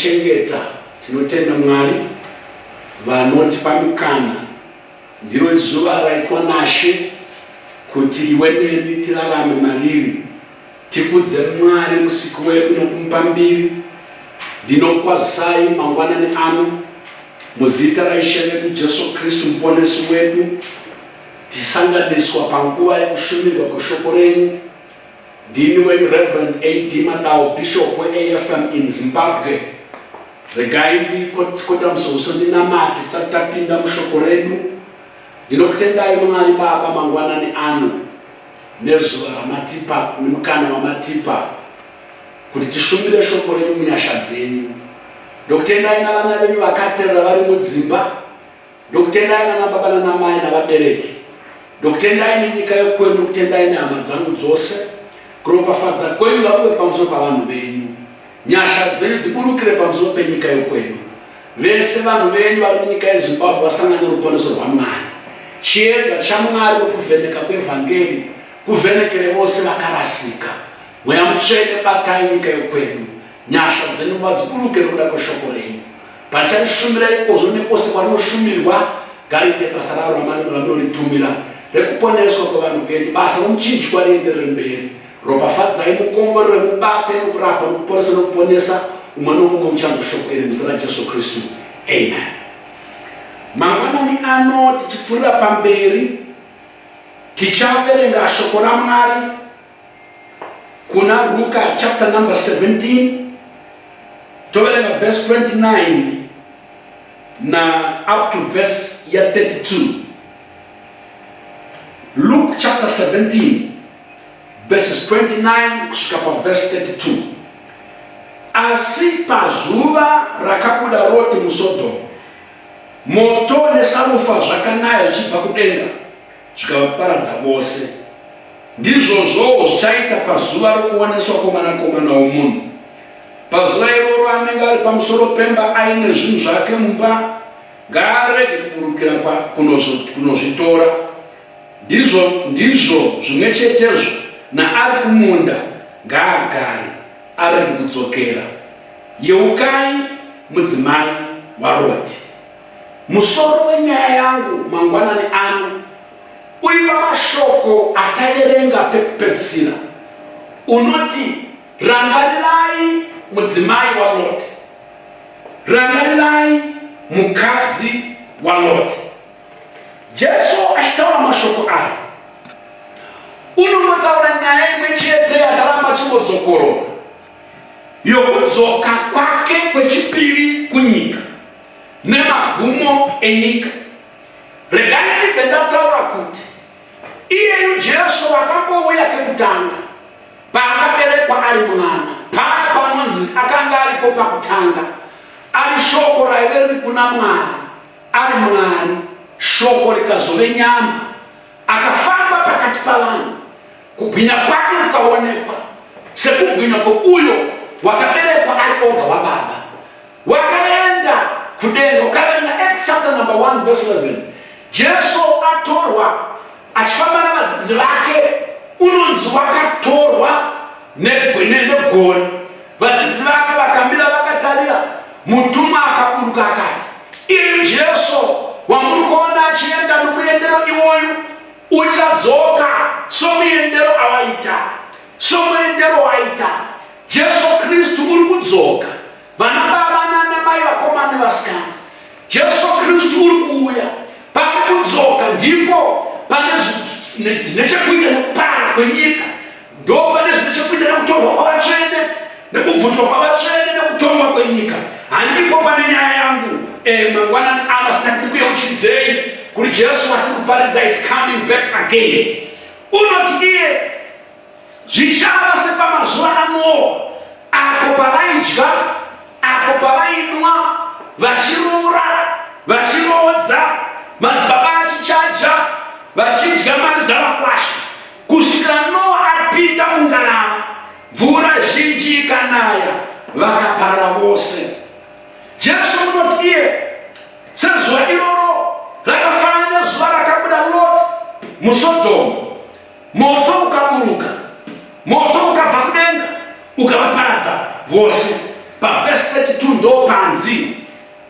Vanotichengeta. Tinotenda Mwari vanotipa mikana. Ndiro zuva raitwa naShe kuti iwe neni tirarame mariri. Tikudze Mwari musiki wedu nokumupa mbiri. Ndinokukwazisai mangwanani ano muzita raIshe vedu Jesu Kristu muponesi wedu. Tichisanganiswa panguva yekushumirwa kweshoko renyu. Ndini wenyu Reverend AD Madawo, Bishop weAFM in Zimbabwe. Regai ndikotamise uso ndinamate tisati tapinda mushoko redu. Ndinokutendai Mwari Baba mangwanani ano nezuva ramatipa nemukana wamatipa kuti tishumire shoko renyu munyasha dzenyu. Ndokutendai navana venyu vakaperera vari mudzimba. Ndokutendai nana baba nana mai navabereki. Ndokutendai nenyika yokwenyu, ndokutendai nehama dzangu dzose. Kuropafadza kwenyu ngakuve pamusoro pavanhu venyu. Nyasha dzenyu dziburukire pamusoro penyika yokwedu. Vese vanhu venyu vari munyika yeZimbabwe vasangane neruponeso rwaMwari. Chiedza chaMwari nokuvheneka kwevhangeri kuvhenekere vose vakarasika. Mweya Mutsvene batai nyika yokwedu. Nyasha dzenyu ngadziburuke nokuda kweshoko renyu. Pacharishumira ikozvo nekwose kwarinoshumirwa, ngariite basa raro ramunoritumira rekuponeswa kwevanhu venyu. Basa romuchinjikwa rienderere mberi. Ropafadzai, mukomborere, mubate nokurapa nokuporesa nokuponesa umwe nomumwe uchanzwa shoko iri muzita raJesu Kristu. Amen. Mangwanani ano tichipfuurira pamberi tichaverenga shoko raMwari kuna Ruka chapter number 17 toverenga verse 29 na up to verse ya 32. Luke chapter 17 verses 29 kusvika paverse 32. Asi pazuva rakabuda Roti muSodhomu, moto nesarufa zvakanaya zvichibva kudenga zvikavaparadza vose. Ndizvozvowo zvichaita pazuva rokuoneswa kwoMwanakomana womunhu. Pazuva iroro anenge ari pamusoro pemba aine zvinhu zvake mumba ngaarege kuburukira kunozvitora. Ndizvo ndizvo zvimwe chetezvo naari kumunda ngaagare arege kudzokera. Yeukai mudzimai waRoti. Musoro wenyaya yangu mangwanani ano uri pamashoko ataverenga pekupedzisira unoti rangarirai mudzimai waLoti. Rangarirai mukadzi waLoti. Jesu achitaura mashoko aya unongotaura nyaya imwe chete yakaramba achingodzokorora yokudzoka kwake kwechipiri kunyika nemagumo enyika. Regai ndibve ndataura kuti iyeyu Jesu wakambouya kekutanga paakaberekwa ari mwana, paya panonzi akanga aripo pakutanga, ari shoko raive riri kuna Mwari, ari Mwari, shoko rikazove nyama, akafamba pakati pavanhu, kubwinya kwake kukaonekwa sekubwinya kweuyo wakaberekwa ari oga waBaba. Wakaenda kudenga. Ukaverenga Acts chapter number 1 verse 11, Jesu atorwa achifamba navadzidzi vake, unonzi wakatorwa negore. Vadzidzi vake vakamira vakatarira, mutumwa akaburuka akati, iyu Jesu wamuri kuona achienda nomuendero iwoyu uchadzoka somuendero awaita, somuendero waita Jesu Kristu uri kudzoka. Vana baba nana mai, vakomana nevasikana, Jesu Kristu uri kuuya. Paari kudzoka ndipo pane nechekuita nekuparara kwenyika, ndo pane zvine chekuita nekutorwa kwavatsvene, nekubvutwa kwavatsvene, nekutongwa kwenyika. Handipo pane nyaya yangu eh, mangwanani ano, asina ndikuyeuchidzei kuti Jesu watiri kuparidza is coming back again. Unoti iye Zvichava sepamazuva aNoa, apo pavaidya, apo pavainwa, vachiroora, vachiroodza, madzibaba achichaja, vachidya mari dzavakwasha, kusvikira Noa apinda mungarava, mvura zhinji ikanaya, vakaparara vose. Jesu unoti iye, sezuva iroro rakafanana nezuva rakabuda Loti muSodhomu, Moto ukaburuka, moto ukabva kudenga ukavaparadza vose. Pavhesi 32. ndopanzi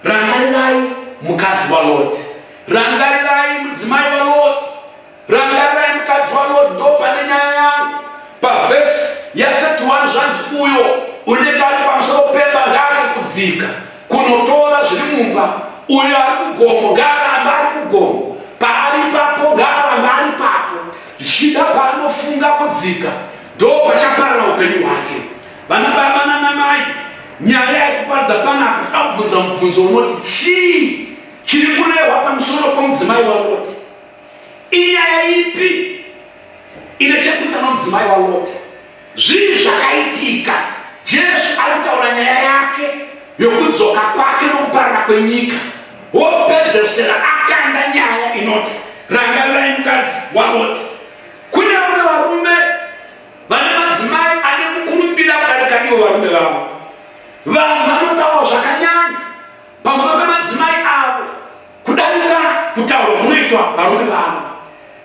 rangarirai mukadzi waLoti, rangarirai mudzimai waLoti, rangarirai mukadzi waLoti. Ndo pane nyaya yangu pavhesi ya31, zvanzi uyo unenge ari pamusoro pemba ngaarege kudzika kunotora zviri mumba, uyo ari kugomo ngaarambe ari kugomo, paari ipapo ngaarambe ari ipapo. Zvichida paanofunga kudzika ndo pachaparara upenyu hwake. Vana baba nanamai, nyaya yekuparidza panapa toda kubvunza mubvunzo unoti chii chiri kurehwa pamusoro pomudzimai waLoti? Inyaya ipi ine chekuita nomudzimai waLoti? Zvii zvakaitika? Jesu ari kutaura nyaya yake yokudzoka kwake nokuparara kwenyika, wopedzesera akanda nyaya inoti rangarirai mukadzi waLoti. Kune vamwe varume vane madzimai ane mukurumbira kudarika ivo varume vavo. Vanhu vanotaura zvakanyanya pamusoro pemadzimai avo kudarika kutaurwa kunoitwa varume vavo.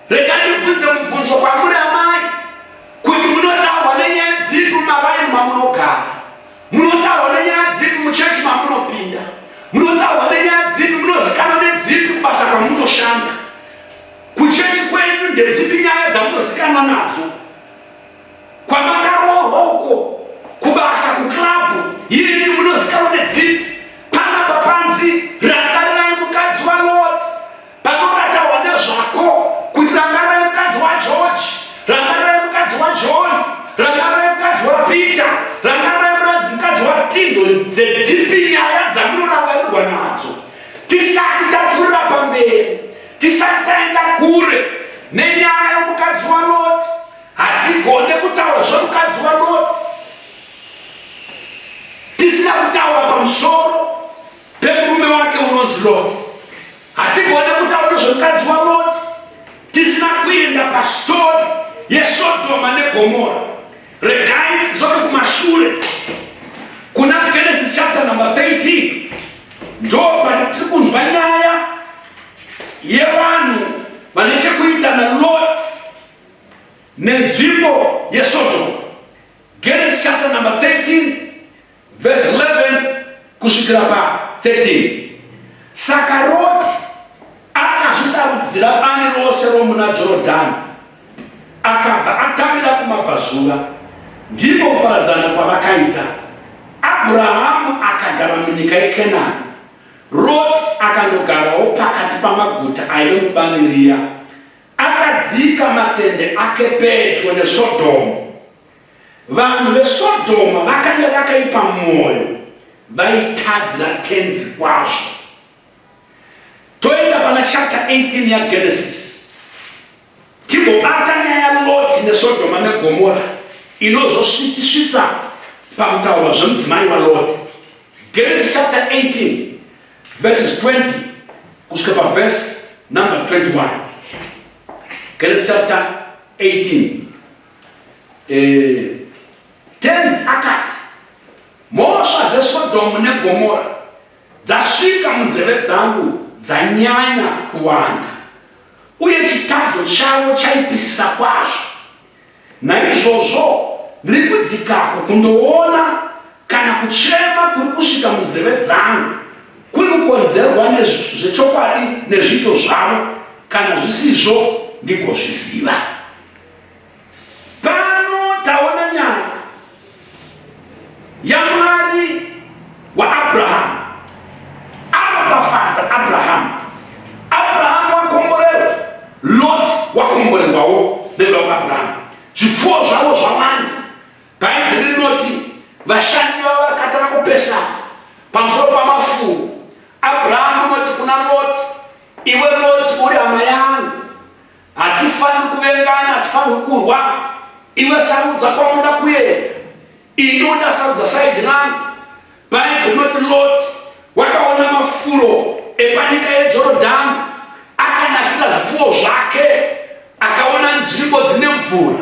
Rega ndibvunze mubvunzo kwamuri amai, kuti munotaurwa nenyaya dzipi mumaraini mamunogara? Munotaurwa nenyaya dzipi muchechi mamunopinda? Munotaurwa nenyaya dzipi, munozikanwa nedzipi kubasa kwamunoshanda? Kuchechi kwenyu ndedzipi nyaya dzamunozikanwa nadzo? Kwamakaroorwa uko, kubasa, kuklabhu yenyu munozikanwa nedzipi? Panapa panzi rangarirai mukadzi waLoti. Panorataurwa nezvako kuti rangarirai mukadzi waGeorge, rangarirai mukadzi waJohn, rangarirai mukadzi waPeter, rangarirai mukadzi waTindo, dzedzipi nyaya dzamunorangarirwa nadzo? Tisati tapfuurira pamberi, tisati taenda kure nenyaya yomukadzi waLoti, hatigone kutaura zvomukadzi waLoti tisina kutaura pamusoro pemurume wake unonzi Loti. Hatigone kutaura nezvemukadzi waLoti tisina kuenda pastori yeSodhoma neGomora. Regai tidzoke kumashure kuna Genesis chapter number 13, ndo pane tiri kunzwa nyaya yevanhu vane chekuita naLot nenzvimbo yeSodhoma. Genesis chapter number 13 verse 11 kusvikira pa 13. Saka Roti akazvisarudzira bani rose romuna Jorodhani, akabva atamira kumabvazuva. Ndiko kuparadzana kwavakaita. Abhurahamu akagara munyika yeKenani, Roti akandogarawo pakati pamaguta aive mubani riya. Akadzika matende ake pedyo neSodhomu. Vanhu veSodhoma vakanga vakaipa mwoyo, vaitadzira Tenzi kwazvo. Toenda pana chapter 18 yaGenesis timbobata nyaya yaLoti neSodhoma neGomora inozosvitisvitsa pakutaurwa zvemudzimai waLoti. Genesis chapter 18 verses 20 kusvika paverse number 21. Genesis chapter 18. Tenzi akati, Mhosva dzeSodhomu neGomora dzasvika munzeve dzangu dzanyanya kuwanda, uye chitadzo chavo chaipisisa kwazvo. Naizvozvo ndiri kudzikako kundoona kana kuchema kuri kusvika munzeve dzangu kuri kukonzerwa nezvechokwadi nezviito zvavo, kana zvisizvo ndigozviziva. Pano taona nyaya yaMwari waAbrahamu aropafadza Abrahamu. Abrahamu wakomborerwa, Lot wakomborerwawo nekuda kwaAbrahamu. Zvipfuwo zvavo zvawanda. Bhaibheri rinoti vashandi vavo vakatanga kupesana pamusoro pamafuro. Abrahamu unoti kuna Lot, iwe Lot uri hama yangu, Hatifaniri kuvengana, hatifaniri kurwa. Iwe sarudza kwaunoda kuenda, iniwo ndasarudza saidhi rangu. Bhaibheri rinoti Loti wakaona mafuro epanyika yeJorodhani akanakira zvipfuwo zvake, akaona nzvimbo dzine mvura,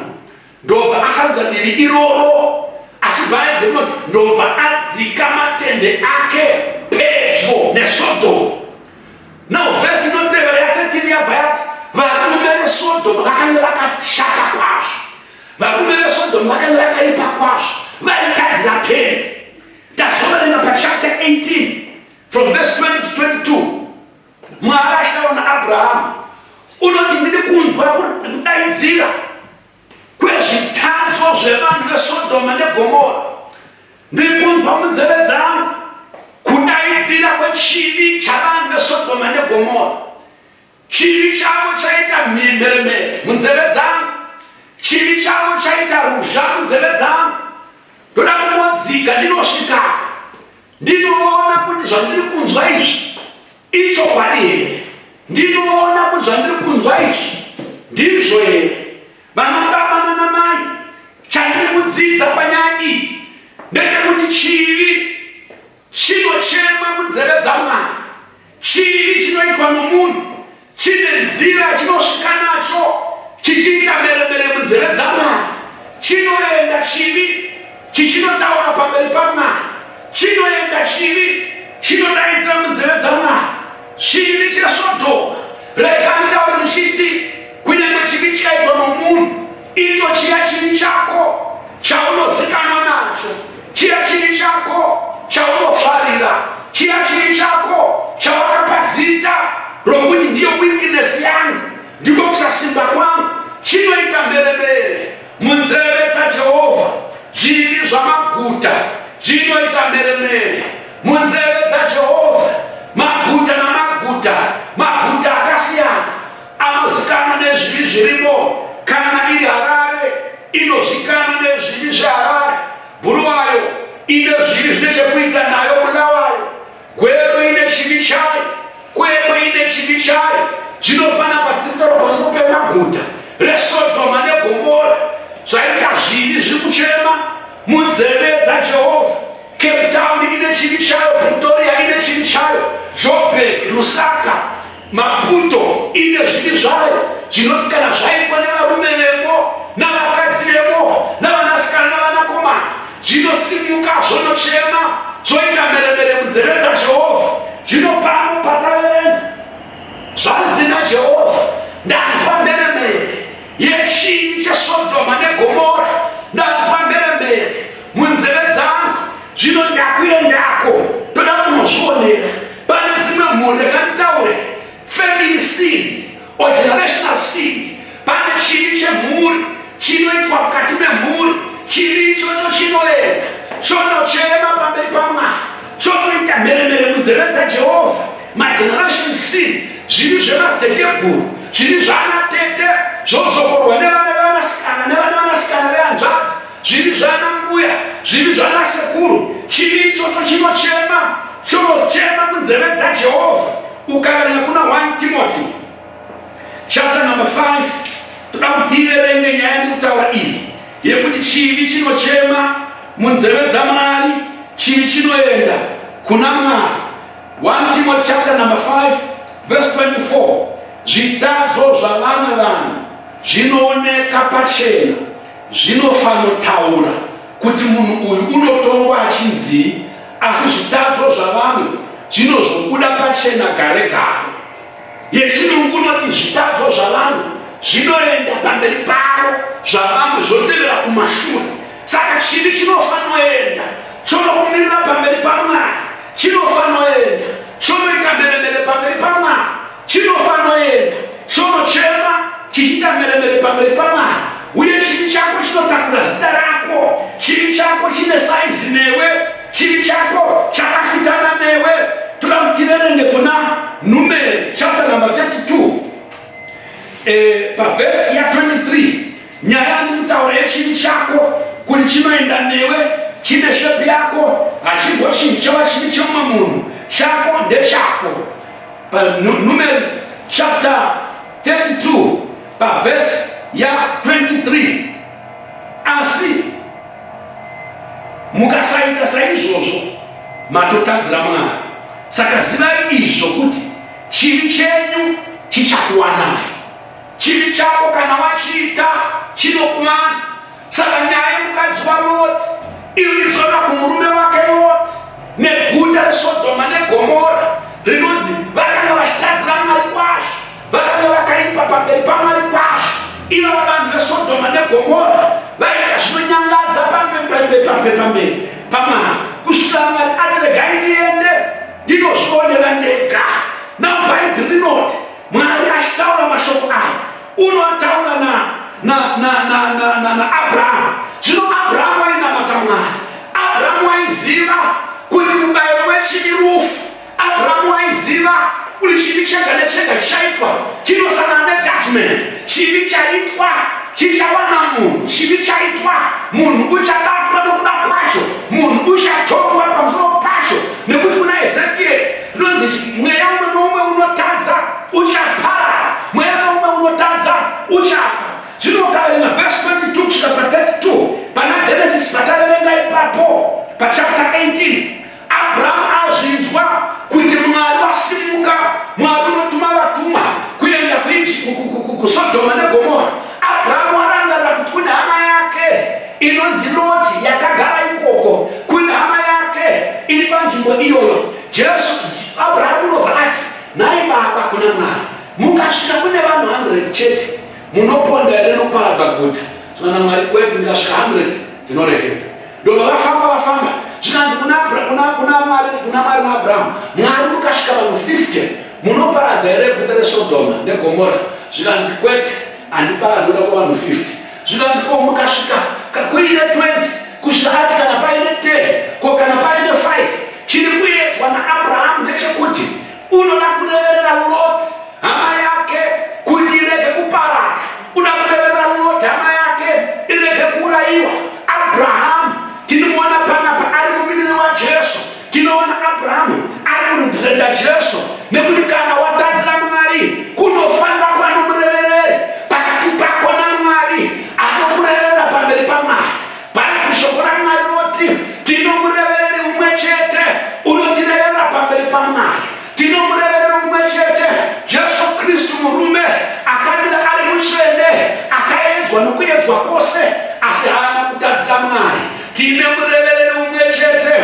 ndobva asarudza divi iroro. Asi Bhaibheri rinoti ndobva adzika matende ake pedyo neSodhomu. Now vhesi inotevera ya13 yabva yati varume veSodhomu vakanga vakashata kwazvo, varume veSodhomu vakanga vakaipa kwazvo, vaitadzira Tenzi. Tazoverenga pachapter 18. from verse 20 to 22, Mwari achitaura naAbrahamu unoti, ndiri kunzwa kudaidzira kwezvitadzo zvevanhu veSodhoma neGomora. Ndiri kunzwa munzeve dzangu kudaidzira kwechivi chavanhu veSodhoma neGomora. Chivi chavo chaita mheremhere munzeve dzangu, chivi chavo chaita ruzha munzeve dzangu. Ndoda kumbodzika ndinosvikako, ndinoona kuti zvandiri kunzwa izvi ichokwadi here? Ndinoona kuti zvandiri kunzwa izvi ndizvo here? Vanababa nanamai, chandiri kudzidza panyaya iyi ndechekuti chivi chinochema munzeve dzaMwari. Chivi chinoitwa nomunhu chine nzira chinosvika nacho chichiita mheremhere munzeve dzaMwari. Chinoenda chivi chichinotaura pamberi paMwari. Chinoenda chivi chinodaidzira munzeve dzaMwari. Chivi cheSodhoma, rega nditaure ndichiti, kunyange chivi chikaitwa nomunhu, icho chiya chivi chako chaunozikanwa nacho, chiya chivi chako chaunofarira, chiya chivi chako chawakapa zita rokuti ndiyo weakness yangu, ndiko kusasimba kwangu, chinoita mheremhere munzeve dzaJehovha. Zvivi zvamaguta zvinoita mheremhere munzeve dzaJehovha. Maguta namaguta, maguta akasiyana anozikanwa nezvivi zvirimo. Kana iri Harare, inozvikanwa nezvivi zveHarare. Bhuruwayo ine zvivi zvine chekuita nayo. Bulawayo, Gweru ine chivi chayo, Kwekwe ine chivi chayo. Zvino panapa tiri kutaura pamusoro pemaguta reSodhoma neGomora zvaita zvivi zviri kuchema munzeve dzaJehovha. Cape Town ine chivi chayo, Pretoria ine chivi chayo, Joburg, Lusaka, Maputo ine zvivi zvayo zvinoti kana zvaitwa nevarume vemo navakadzi vemo navanasikana navanakomana, zvinosimuka zvonochema, zvoita mheremhere munzeve dzaJehovha. Zvino pano pataverenga, zvanzi naJehovha, ndanzwa mheremhere yechivi cheSodhoma neGomora, ndanzwa mheremhere munzeve dzangu. Zvino ndakuendako, ndoda kunozvionera. Pane dzimwe mhuri, rega nditaure family sin or generational sin, pane chivi chemhuri chinoitwa mukati memhuri. Chivi ichocho chinoenda chonochema pamberi paMwari, chonoita mheremhere munzeve dzaJehovha. Mageneration sin, zvivi zvemadziteteguru, zvivi zvaana tete zvodzokorwa nevana vevanasikana nevana vanasikana vehanzvadzi, zvivi zvana mbuya, zvivi zvana sekuru. Chivi ichocho chinochema, chonochema munzeve dzaJehovha. Ukaverenga kuna 1 Timothy chapter number 5, toda kuti tiiverenge nyaya yandikutaura iyi yekuti chivi chinochema munzeve dzaMwari, chivi chinoenda kuna Mwari. 1 Timothy chapter number 5 verse 24: Zvitadzo zvavamwe vanhu zvinooneka pachena, zvinofanotaura kuti munhu uyu unotongwa achinzii, asi zvitadzo zvavamwe zvinozobuda pachena gare gare. Yechirungu unoti zvitadzo zvavanhu zvinoenda pamberi pavo, zvavamwe zvotevera kumashure. Saka chivi chinofanoenda chonokumirira pamberi paMwari, chinofanoenda chonoita mheremhere pamberi paMwari, chinofanoenda chonochema chichiita mheremhere pamberi paMwari. Uye chivi chako chinotakura zita rako, chivi chako chine saizi newe, chivi chako chakafitana newe. Toda kuti tiverenge kuna Numeri chapter number 32, pavhesi ya23, nyaya yandikutaura yechivi chako kuti chinoenda newe, chine shape yako, hachimbochinji chava chivi chemumwe munhu, chako ndechako. Numeri chapter 32 pavhesi ya23: Asi mukasaita saizvozvo, matotadzira Mwari. Saka zivai izvo kuti chivi chenyu chichakuwanai. Chivi chako kana wachiita chinokuwana. Saka nyaya yemukadzi waLoti iri kumurume wake Loti neguta reSodhoma neGomora rinonzi vakanga vachitadzira Mwari kwazvo, vakanga vakaipa pamberi paMwari kwazvo. Ivava vanhu veSodhoma neGomora vaita zvinonyangadza pamberi pamwari, kusvikira Mwari ati, regai ndiende. Ndinozvionera ndega. Now Bhaibheri rinoti Mwari achitaura mashoko aya unoataura na na na na na na na Abrahamu. Zvino Abrahamu ainamata Mwari. Abrahamu aiziva kuti mubayiro wechivi rufu. Abrahamu aiziva kuti chivi chega nechega chichaitwa chinosangana nejudgment. Chivi chaitwa chichawana munhu, chivi chaitwa munhu uchabatwa nokuda kwacho, munhu uchatongwa pamusoro pacho, nekuti kuna Ezekieri zvinonzi mweya umwe noumwe unotadza uchaparara, mweya noumwe unotadza uchafa. Zvino ukaverenga vhesi 22 kusvika pa32 pana Genesis pataverenga ipapo pachapter 18 Abrahamu azvinzwa kuti Mwari wasimuka, Mwari unotuma vatumwa kuenda kuSodhoma neGomora. Abrahamu arangarira kuti kune hama yake inonzi Loti yakagara ikoko, kune hama yake iri panzvimbo iyoyo. Jesu, Abrahamu unobva ati, nhai baba kuna Mwari, mukasvika kune vanhu 100 chete munoponda here nokuparadza guta? Zvikana Mwari, kwete, ndikasvika 100 ndinoregedza. Ndobva vafamba vafamba zvikanzi kuna kuna kuna Mwari kuna Mwari naAbrahamu, Mwari mukasvika vanhu 50 munoparadza here guta reSodhoma neGomora? Zvikanzi kwete, handiparadzi kuda kwavanhu 50. Zvikanzi ko mukasvika kuine 20 kusvika ati kana paine 10 ko kana paine 5 chiri kuedzwa naAbrahamu ndechekuti Unoda kureverera Lot hama yake kuti irege kuparara. Unoda kureverera Lot hama yake irege kuurayiwa. Abrahamu tinomuona panapa ari mumiriri waJesu. Tinoona Abrahamu ari kurepresenta Jesu nekuti kana watadzira Mwari kunofanira kuva nomurevereri pakati pako naMwari anokureverera pamberi paMwari. Bhaibheri shoko raMwari roti tino murevereri umwe chete unotireverera pamberi paMwari. Tino murevereri umwe chete, Jesu Kristu, murume akamira ari mutsvene, akaedzwa nokuedzwa kwose, asi haana kutadzira Mwari. Tine murevereri umwe chete.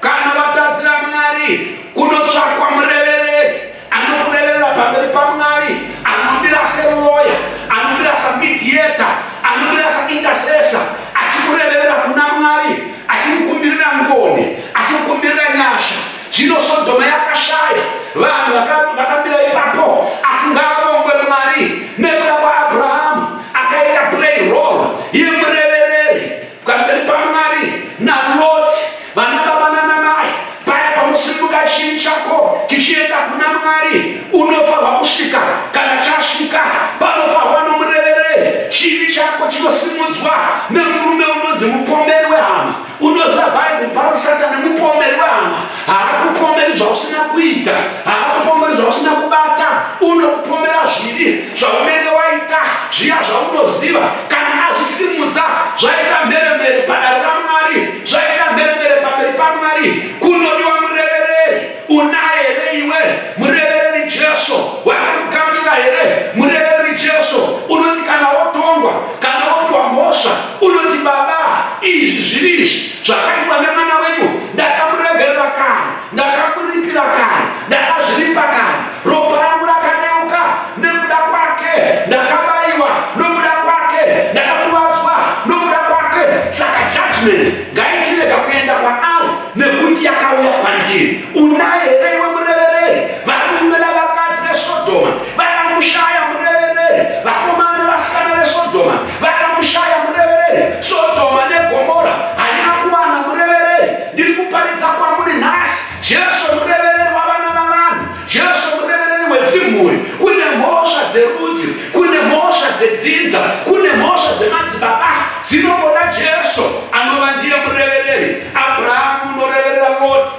Kana vatadzira Mwari, kunotsvakwa murevereri anokureverera pamberi paMwari, anomira seloya, anomira samediator, anomira saintercessor, achikureverera kuna Mwari, achikukumbirira ngoni, achikukumbirira nyasha. Zvino Sodhoma yakashaya vanhu vakamira ipapo, asi ngaavongwe Mwari nekuda kwaAbrahamu akaita play role yemurevereri Pamberi paMwari naLoti, vana baba nana mai, paya panosimuka chivi chako chichienda kuna Mwari, unofanirwa kusvika. Kana chasvika, panofanirwa nomurevereri. Chivi chako chinosimudzwa nemurume unonzi mupomeri wehama. Unoziva Bhaibheri panoti Satani mupomeri wehama. Haakupomeri zvausina kuita, haakupomeri zvausina kubata, unokupomera zvivi zvaunenge waita, zviya zvaunoziva. Kana azvisimudza, zvaita mheremhere padare raMwari, zvaita mheremhere pamberi paMwari. Kunodiwa murevereri. Unaye here iwe murevereri Jesu? Wakamugamuchira here murevereri Jesu? Unoti kana wotongwa, kana wopiwa mhosva, unoti Baba, izvi zviri izvi Zvakaitwa nemwana wenyu ndakamuregerera kare, ndakamuripira kare, ndakazviripa kare. Ropa rangu rakadeuka nekuda kwake, ndakabaiwa nokuda kwake, ndakakuvadzwa nokuda kwake. Saka judgment ngaichirega kuenda kwaari nekuti yakauya kwandiri. Unaye here iwe murevereri? Varume navakadzi veSodhoma vakamushaya murevereri, vakomana nevasikana veSodhoma Vakamushaya murevereri. Sodhoma neGomora haina kuwana murevereri. Ndiri kuparidza kwamuri nhasi, Jesu murevereri wavana vavanhu, Jesu murevereri wedzimhuri. Kune mhosva dzerudzi, kune mhosva dzedzinza, kune mhosva dzemadzibaba dzinongoda Jesu anova ndiye murevereri. Abrahamu unoreverera Loti.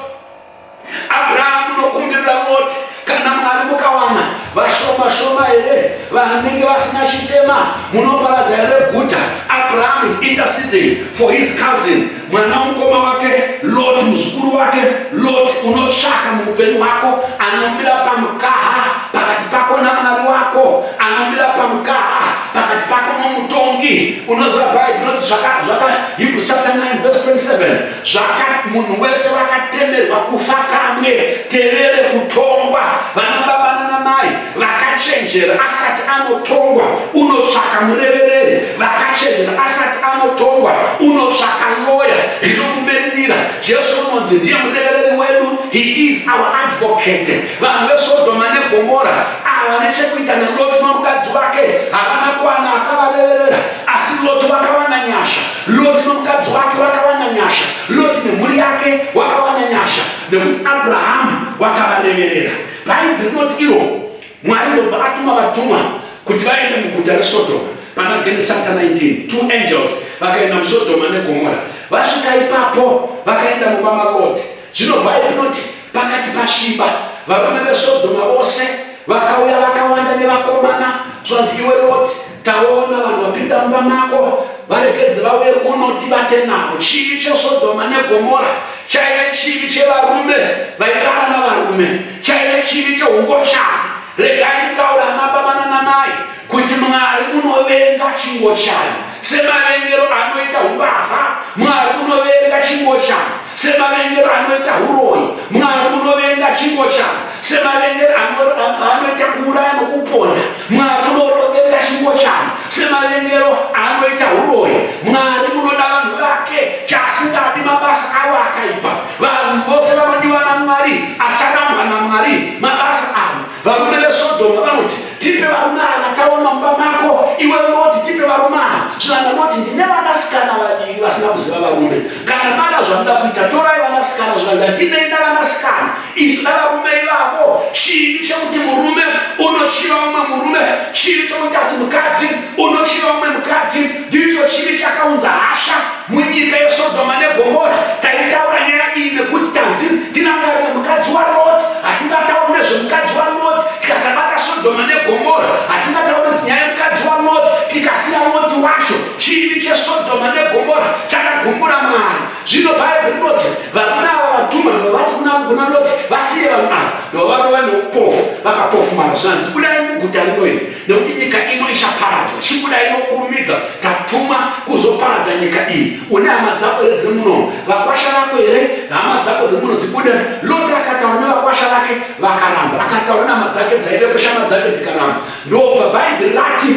Abrahamu unokumbirira Loti, kana Mwari mukawana vashoma shoma here vanenge vasina chitema, munoparadza here guta? Abraham is interceding for his cousin, mwana womukoma wake Lot, muzukuru wake Lot. Unotsvaka muupenyu hwako anomira pamukaha pakati pako naMwari wako, anomira pamukaha pakati pako nomutongi. Havatongi. Unoziva Bhaibheri rinoti zvaka zvaka Hebrews chapter 9 verse 27 zvaka munhu wese wakatemerwa kufa kamwe tevere kutongwa. Vana baba nana mai vakachenjera asati anotongwa unotsvaka murevereri, vakachenjera asati anotongwa unotsvaka loya rinomumiririra. Jesu unonzi ndiye murevereri wedu, he is our advocate. Vanhu veSodhoma neGomora ava vane chekuita naLoti nomukadzi wake havana kuwana akavareverera, asi Loti wakawana nyasha. Loti nomukadzi wake wakawana nyasha. Loti nemhuri yake wakawana nyasha nekuti Abrahamu wakavareverera. Bhaibheri rinoti iro Mwari ndobva atuma vatumwa kuti vaende muguta reSodhoma pana Genesis chapter 19. Two angels vakaenda muSodhoma neGomora. Vasvika ipapo vakaenda mumba maLoti. Zvino Bhaibheri rinoti pakati pasviba varume veSodhoma vose vakauya vakawanda nevakomana, zvanzi iwe Loti, taona vanhu vapinda mumba mako, varegedze vauye kuno tivate navo. Chivi cheSodhoma neGomora chaive chivi chevarume vairara navarume, chaive chivi cheungochani. Regai nditaure ana baba nanamai kuti Mwari unovenga chingochani semavengero anoita umbavha. Mwari unovenga chingochani semavengero anoita uroyi. Mwari unovenga chingochani semavengero anoita kuuraya nokuponda. Mwari unovenga chingochani semavengero anoita uroyi. Mwari unoda vanhu vake, chaasingadi mabasa avo akaipa. Vanhu vose vanodiwa naMwari, acharambwa naMwari mabasa avo. Varume veSodhoma vanoti, tipe varume ava taona mumba mako, iwe Loti, tipe varume ava. Zvikanzi Loti, ndine vanasikana vaviri vasina kuziva varume. Kana mada zvamuda kuita, torai vanasikana. Zvikanzi hatinei navanasikana, isu toda varume ivavo. Chivi chekuti murume unochiva mumwe murume, chivi chokuita kuti mukadzi unochiva mumwe mukadzi, ndicho chivi chakaunza hasha munyika yeSodhoma neGomora. Taitaura nyaya iyi nekuti tanzi tirangarire mukadzi waLoti. Hatingatauri nezvemukadzi waLoti tikasabata Sodhoma neGomora. Hatingatauri nyaya yemukadzi waLoti tikasiya Loti wacho. Chivi cheSodhoma neGomora chakagumbura Mwari. Zvino Bhaibheri rinoti varume ava vatumwa ndobva vati kuna Loti, vasiye vanhu ava, ndobva varova neupofu, vakapofumara. Zvinanzi budai muguta rino iri, nekuti nyika ino ichaparadzwa. Chibudai nokukurumidza, tatumwa kuzoparadza nyika iyi. Une hama dzako here dziri muno? Vakwasha vako here? Hama dzako dziri muno dzibude. Loti akataura nevakwasha vake vakaramba, akataura nehama dzake dzaivepo, shama dzake dzikaramba. Ndobva Bhaibheri rati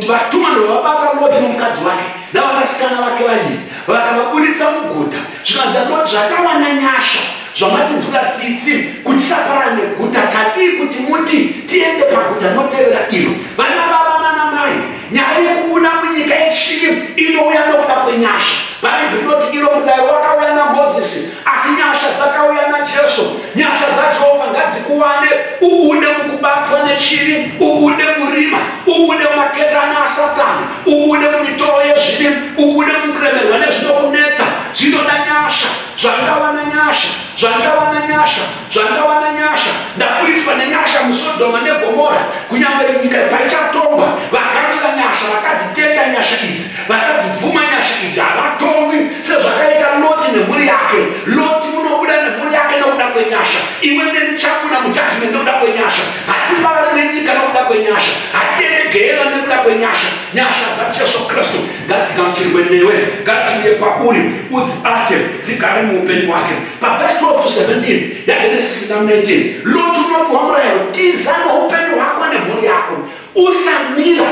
vatumwa ndobva vabata Loti nomukadzi wake navanasikana vake vaviri, vakavaburitsa muguta. Zvikanzi naLoti, zvatawana nyasha zvamatinzwira tsitsi kuti tisaparara neguta, tadii kuti muti tiende paguta rinotevera iro. Vana baba nana mai, nyaya yekubuda munyika yechivi inouya nokuda kwenyasha. Bhaibheri rinoti iro murayiro wakauya naMozisi, asi nyasha dzakauya naJesu. Nyasha dzaJehovha ngadzikuwane, ubude mukubatwa nechivi, ubude murima, ubude mumaketani aSatani, ubude mumitoro yezvivi, ubude mukuremerwa nezvinokunetsa. Zvinoda nyasha. Zvandawana nyasha, zvandawana nyasha, zvandawana nyasha, ndaburitswa nenyasha muSodhoma neGomora, kunyangwe nyika paichatongwa, vakaitira nyasha, vakadzitenda nyasha idzi, vakadzibvuma nyasha idzi, havatongwi sezvakaita Loti nemhuri yake. Loti unobuda nemhuri yake nokuda kwenyasha, iwe neni chabuda mujudgment nokuda kwenyasha. Hatiparari nenyika nokuda kwenyasha, hatiende gehena nekuda kwenyasha. Nyasha dzaJesu Kristu ngadzigamuchirwe newe, ngadziuye kwauri, udzibate dzigare muupenyu hwake. Pavhesi 12 to 17 yaGenesisi 19, Loti unopiwa murayiro, tiza noupenyu hwako nemhuri yako, usamira,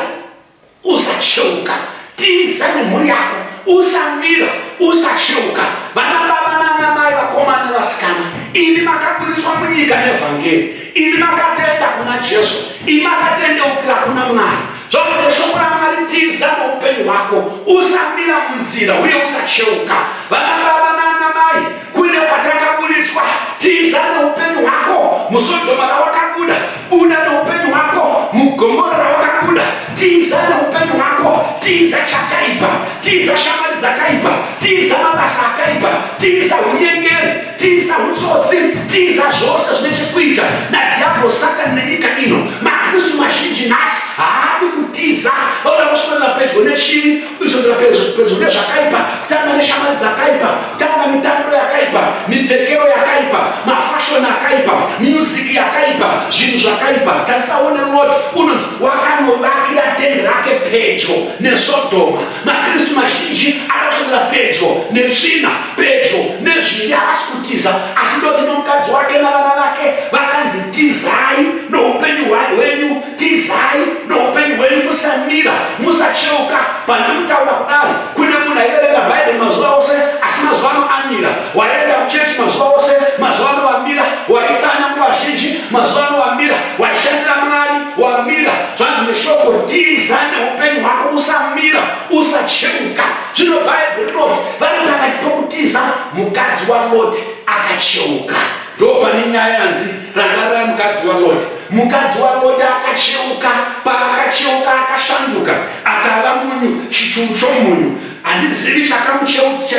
usacheuka. Tiza nemhuri yako, usamira, usacheuka. Vana baba nana mai, vakomana nevasikana, imi makabudiswa munyika nevhangeri, imi makatenda kuna Jesu, imi makatendeukira kuna Mwari. Zvaunenge shoko raMwari, tiza noupenyu hwako, usamira munzira uye usacheuka. Vana baba nana mai, kune kwatakaburitswa, tiza noupenyu hwako. MuSodhoma rawakabuda, buda noupenyu hwako. MuGomora rawakabuda, tiza noupenyu hwako. Tiza chakaipa, tiza shamwari dzakaipa, tiza mabasa akaipa, tiza unyengeri, tiza utsotsi, tiza zvose zvine chekuita nadhiabhuro, Satani nenyika ino. MaKristu mazhinji nhasi haadi kutiza, vanoda kuswedera pedyo nechivi, kuswedera pedyo nezvakaipa, kutamba neshamwari dzakaipa, kutamba mitambiro yakaipa, mipfekero yakaipa, mafashoni akaipa, music yakaipa, zvinhu zvakaipa. Tarisa uone Loti unonzi wakanovakira tende rake. pedyo neSodhoma. MaKristu mazhinji ada kuswedera pedyo netsvina, pedyo nezvivi, havasi kutiza. Asi Loti nomukadzi wake navana vake vakanzi, Tizai noupenyu hwenyu, tizai noupenyu hwenyu, musamira, musacheuka. Pandiri kutaura kudai, kune munhu aiverenga Bhaibheri mazuva ose, asi mazuva ano amira. Waienda kuchechi mazuva ose, mazuva ano wamira. Waitsanya nguva zhinji, mazuva ano wamira. Waishandira Mwari, wamira. Zvanzi neshoko, tiza neupenyu hwako, usamira, usacheuka. Zvino Bhaibheri rinoti vari pakati pokutiza, mukadzi waLoti akacheuka. Ndo pane nyaya yanzi rangarirai mukadzi waLoti. Mukadzi waLoti akacheuka, paakacheuka akashanduka, akava munyu, chichuru chomunyu. Handizivi chakamucheuka kuti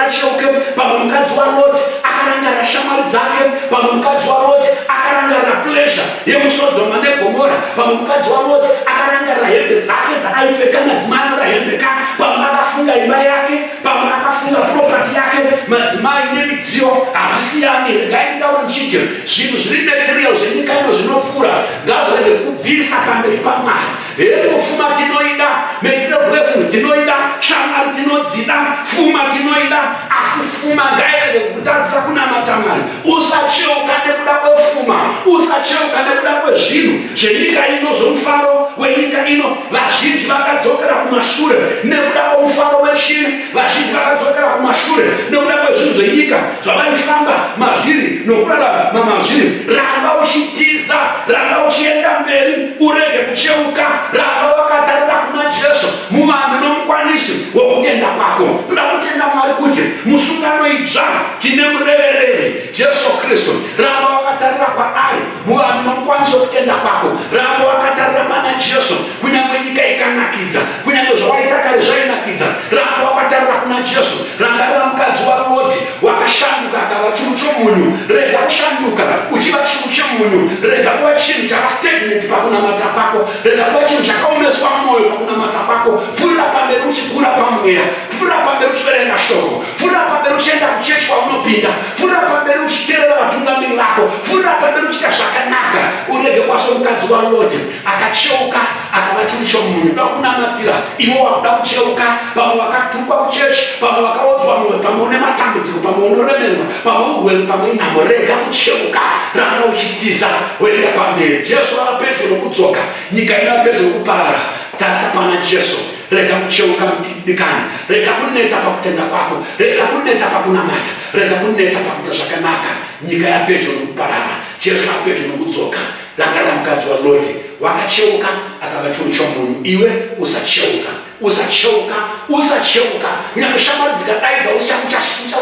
acheuke. Pamwe mukadzi waLoti akarangarira shamwari dzake, pamwe mukadzi waLoti akarangarira pleasure yemuSodhoma neGomora, pamwe mukadzi waLoti akarangarira hembe dzake dzaaipfeka, madzimai anoda hembe ka, pamwe akafunga imba yake, pamwe akafunga property yake. Madzimai nemidziyo hazvisiyani. Regai nditaure ndichiti zvinhu zviri material zvenyika ino zvinopfuura ngazvirege kubvisa pamberi paMwari. Hero fuma tinoida, material blessings tinoida, shamwari tinodzida, fuma tinoida, asi fuma ngairege kukutadzisa kunamata Mwari. Usacheuka nekuda kwefuma, usacheuka nekuda kwezvinhu zvenyika ino, zvomufaro wenyika ino. Vazhinji vakadzokera kumashure nekuda kwomufaro wechivi, vazhinji vakadzokera kumashure nekuda kwezvinhu zvenyika zvavaifamba mazviri nokurarama mazviri. Ramba uchitiza, ramba uchienda mberi, urege kucheuka, ramba wakatarira kuna Jesu, muvambi nomukwanisi wokutenda kwako. Toda kutenda Mwari kuti musungano idzva tine murevereri Jesu Kristu. Ramba wakatarira kwaari, muvambi nomukwanisi wokutenda kwako. Ramba wakatarira pana Jesu, kunyange nyika ikanakidza, kunyange zvawaita kare zvainakidza, ramba wakatarira kuna Jesu. Rangarira mukadzi waLoti wakashanduka akava churu chomunyu. Rega kushanduka uchiva churu chemunyu. Rega kuva chinhu chava stagnant pakunamata kwako. Rega kuva chinhu chakaomeswa mwoyo pakunamata kwako. Pfuurira pamberi uchikura pamweya. Pfuurira pamberi uchiverenga shoko. Pfuurira pamberi uchienda kuchechi kwaunopinda. Pfuurira pamberi uchiteerera vatungamiri vako. Pfuurira pamberi uchiita zvakanaka. Urege kuva somukadzi waLoti akacheuka akava churu chomunyu. Ndoda kunamatira iwe wakuda kucheuka, pamwe wakatukwa kuchechi, pamwe wakaodzwa mwoyo, pamwe une matambudziko, pamwe unoremerwa, pamwe urwere, pamwe inhamo. Rega kucheuka, ramba uchitiza woenda pamberi. Jesu ava pedyo nokudzoka, nyika ino pedyo nokuparara. Tarisa pana Jesu. Rega kucheuka mudikani, rega kuneta pakutenda kwako, rega kuneta pakunamata, rega kuneta pakuita zvakanaka. Nyika yapedyo nokuparara, Jesu apedyo nokudzoka. Rangarira mukadzi waLoti wakacheuka akava churu chomunyu. Iwe usacheuka, usacheuka, usacheuka. Kunyange shamwari dzikadaidza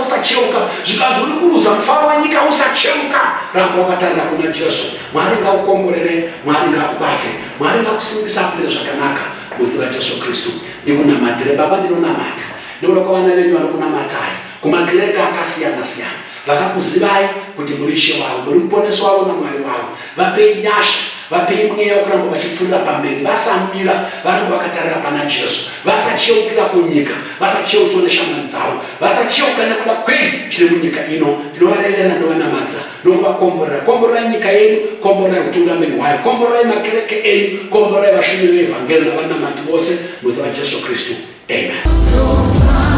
usacheuka, zvikanzi uri kuruza mufaro wenyika, usacheuka. Ramba wakatarira kuna Jesu. Mwari ngakukomborere, Mwari ngakubate, Mwari ngakusimbisa akuitire zvakanaka muzita raJesu Kristu. Ndikunamatire Baba, ndinonamata nekuda kwavana venyu vari kunamatai kumakereke akasiyana siyana vakakuzivai kuti muri Ishe wavo, muri Muponesi wavo naMwari wavo. Vapei nyasha, vapei mweya wekuramba vachipfuurira pamberi, vasamira, varambe vakatarira pana Jesu, vasacheukira kunyika, vasacheutswa neshamwari dzavo, vasacheuka nekuda kwei chiri munyika ino. Ndinovareverera, ndovanamatira nokuvakomborera. Komborerai nyika yedu, komborerai utungamiri hwayo, komborerai makereke enyu, komborerai vashumiri veevhangeri navanamati vose muzita raJesu Kristu. Amen.